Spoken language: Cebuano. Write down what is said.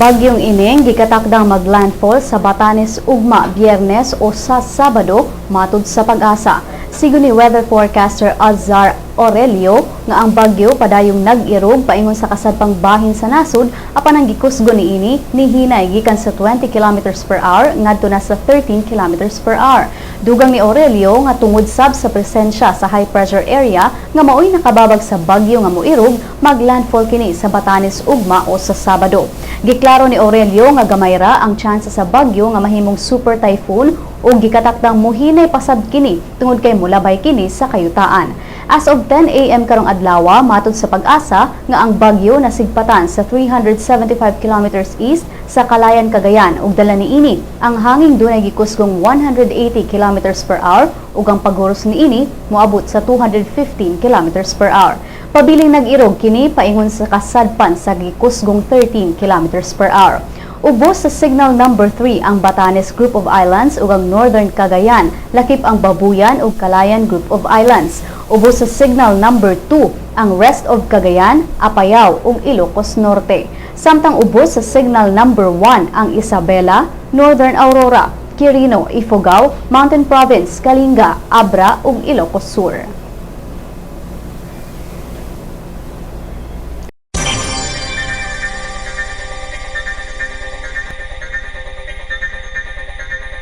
Bagyong Ineng gikatakdang maglandfall sa Batanes ugma Biyernes o sa Sabado, matud sa PAGASA. Sigon ni weather forecaster Azar Aurelio nga ang bagyo padayong nag-irog paingon sa kasadpang bahin sa nasod, apan ang gikusgo niini nihinay gikan sa 20 kilometers per hour ngadto na sa 13 kilometers per hour. Dugang ni Aurelio nga tungod sab sa presensya sa high pressure area nga maoy nakababag sa bagyo nga moirog, maglandfall kini sa Batanes ugma o sa Sabado. Giklaro ni Aurelio nga gamay ra ang tsansa sa bagyo nga mahimong super typhoon ug gikatakdang muhinay pasab kini tungod kay mulabay kini sa kayutaan. As of 10 a.m. karong adlaw, matud sa PAGASA nga ang bagyo nasigpatan sa 375 kilometers east sa Kalayan, Cagayan ug dala niini ang hanging dunay gikusgong 180 kilometers per hour ug ang paghuros niini moabot sa 215 kilometers per hour. Pabiling nag-irog kini paingon sa kasadpan sa gikusgong 13 kilometers per hour. Ubos sa signal number 3 ang Batanes Group of Islands ug ang Northern Cagayan, lakip ang Babuyan ug Calayan Group of Islands. Ubos sa signal number 2 ang rest of Cagayan, Apayao ug Ilocos Norte. Samtang ubos sa signal number 1 ang Isabela, Northern Aurora, Quirino, Ifugao, Mountain Province, Kalinga, Abra ug Ilocos Sur.